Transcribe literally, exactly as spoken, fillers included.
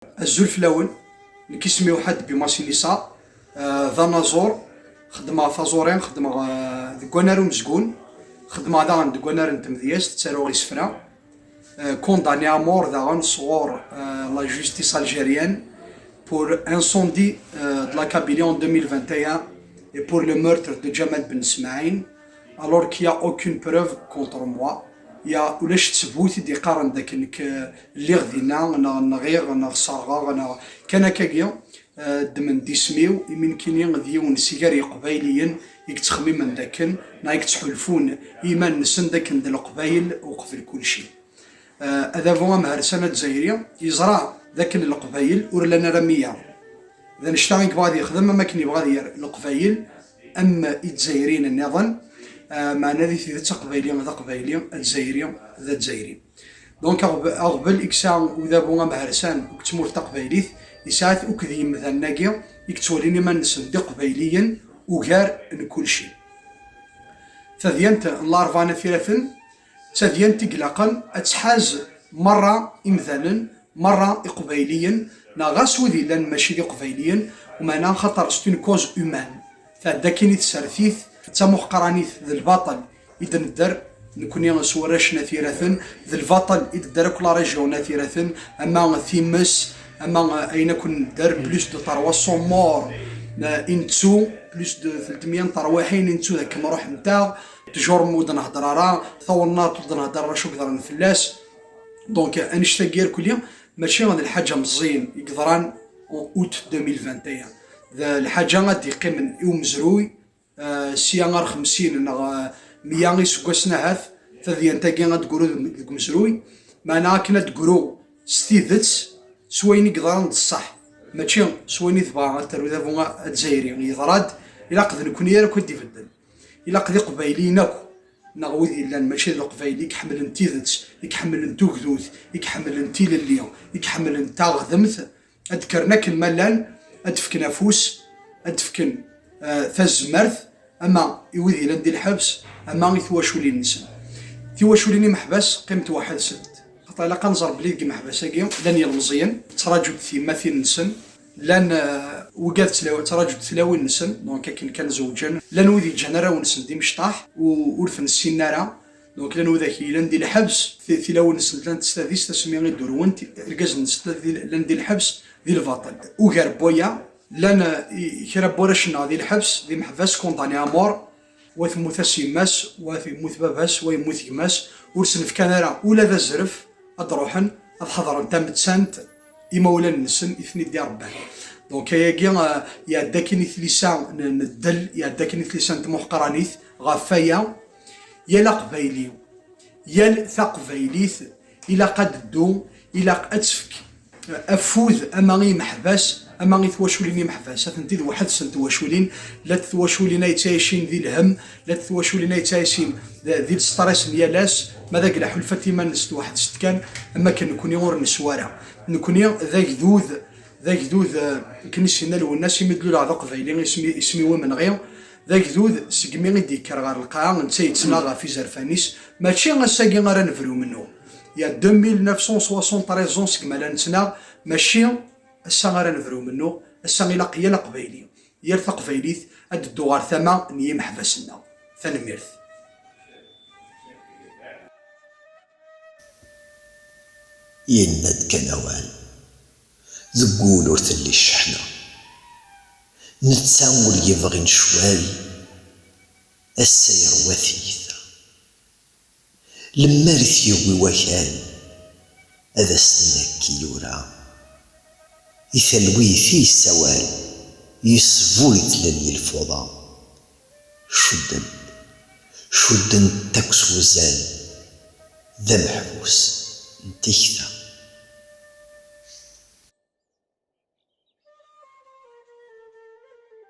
Azul fell-awen, nekk isem-iw Ḥadbi Masinisa, eh, d anaẓur, xeddmeɣ taẓuri, xeddmeɣ, eh, deg wannar umezgun, xeddmeɣ daɣen deg wannar n tmedyazt, ttaruɣ isefra. Eh, condamné à mort daɣen sɣur, eh, la justice algérienne pour incendie, eh, de la Kabylie en deux mille vingt et un et pour le meurtre de Jamal Ben Smaïn, alors qu'il y a aucune preuve contre moi. Ya ulac ttbut i d-iqqaren d akken k-, lliɣ dinna, neɣ nɣiɣ, neɣ serɣeɣ, neɣ kan akkagi, eh, ddmen-d isem-iw, imi nekkini d yiwen si gar Yeqbayliyen i yettxemmimen d akken, neɣ i yettḥulfun i iman-nsen d akken d Leqbayel uqbel kulci. Eh, adabu amhersan azzayri yeẓra d akken Leqbayel ur llan ara am wiyaḍ. D annect-a i yebɣa ad yexdem, am akken yebɣa ad yerr Leqbayel am Izzayriyen nniḍen, eh, meɛna di tidet Aqbayli d Aqbayli, Azzayri d Azzayri. Donc, aɣb-, aɣbel i yesɛa udabu amhersan deg tmurt taqbaylit, yesɛa-t akked yimdanen-agi i yettwalin iman-nsen d Iqbayliyen ugar n kulci. Tadyant n Larebɛa n At Iraten d tadyant i ilaqen ad tḥaz merra imdanen, merra Iqbayliyen, neɣ ɣas wid yellan mačči d Iqbayliyen, umeɛna xaṭer c'est une cause humaine. Tɛedda akkin i tsertit, d tamuḥqranit, d lbaṭel i d-nedder nekkni s warrac n At Iraten, d lbaṭel i d-tedder akk la région n At Iraten, ama times, ama ayen akk nedder, plus de trois cents morts, eh, i nettu, plus de telt meyya n terwiḥin i nettu d akken ruḥent-aɣ, ttjur ur d-nehder ara, tawennaḍt ur d-nehder ara acu yeḍran fell-as. Donc, annect-agi irkelli, mačči d lḥaǧa meẓẓiyen i yeḍran en août deux mille vingt et un. D lḥaǧa ad d-yeqqimen i umezruy, eh, sya ar xemsin neɣ, eh, meyya iseggasen ahat, tadyant-agi ad d-tegru deg, deg umezruy. Meɛna akken ad d-tegru s tidet, s wayen i yeḍran d ṣṣeḥ, mačči s wayen i tebɣa ad taru dabu azzayri. Yeḍra-d, ilaq d nekkni ara akk ad d-ibedden. Ilaq d Iqbayliyen akk, neɣ wid yellan mačči d Leqbayel, i iḥemmlen tidet, i iḥemmlen tugdut, i iḥemmlen tilelli, i iḥemmlen taɣdemt, ad d-kkren akken ma llan, ad d-fken afus, ad d-fken, eh, tazmert, ama i wid yellan di lḥebs, ama i twaculin-nsen. Tiwaculin imeḥbas qqiment weḥd-sent. Xaṭer ilaq ad nẓer belli deg imeḥbas-agi llan yilmeẓyen, ttraǧunt tyemmatin-nsen, llan, eh, wigad ttlaw-, ttraǧunt tlawin-nsen, donc akken kan zewǧen, llan wid yeǧǧan arraw-nsen d imecṭaḥ, u-, ur ten-ssinen ara, donc llan widak yellan di lḥebs, ti-, tilawin-nsen llant s tadist asmi i d-urwent, irgazen-nsen llan di, llan di lḥebs, di lbaṭel. Ugar n waya, llan, eh, i-, kra n warrac-nneɣ di lḥebs, d imeḥbas condamné à mort, wa temmut-as yemma-s, wa yemmut baba-s, wa yemmut gma-s, ur sen-fkan ara ula d azref ad d-ruḥen ad ḥeḍren tamettant imawlan-nsen i ten-id-iṛebban. Donc ayagi, eh, iɛedda akkin i tlisa n, n ddel, iɛedda akkin i tlisa n tmuḥqranit. Ɣef waya, yal aqbayli, yal taqbaylit, ilaq ad teddu, ilaq ad tefk afud ama i yimeḥbas, ama i twaculin imeḥbas. Atenti d weḥd-sent twaculin, llant twaculin ay ttɛicin di lhemm, llant twaculin ay ttɛicin d, di lestress n yal ass, ma d agla ḥulfant iman-nsent weḥd-sent kan, am akken nekkni ur neswa ara. Nekkni d agdud, d agdud, eh, akken i s-yenna Lwennas, imi d-luleɣ d aqbayli, isem-, isem-iw imenɣi, d agdud segmi i d-yekker ɣer lqaɛa, netta yettnaɣ ɣef izerfan-is, mačči ass-agi ara nebru mennuɣ. Il y a deux mille neuf cent soixante-treize ans segmi ara nettnaɣ, mačči ass-a ara nebru mennuɣ, ass-a ilaq yal aqbayli, yal taqbaylit ad teddu ɣer tama n yimeḥbas-nneɣ. Tanemmirt. Yenna-d kan awal, deg wul ur telli cceḥna. Netta ur yebɣi lecwal, ass-a yerwa tiyita. Lemmer i t-yewwi wakal, ad as-nini akka i yura. I talwit i yessawal, yesbu i tlelli lfuḍa. Cudden, cudden-t akk s wazal, d ameḥbus n tikta.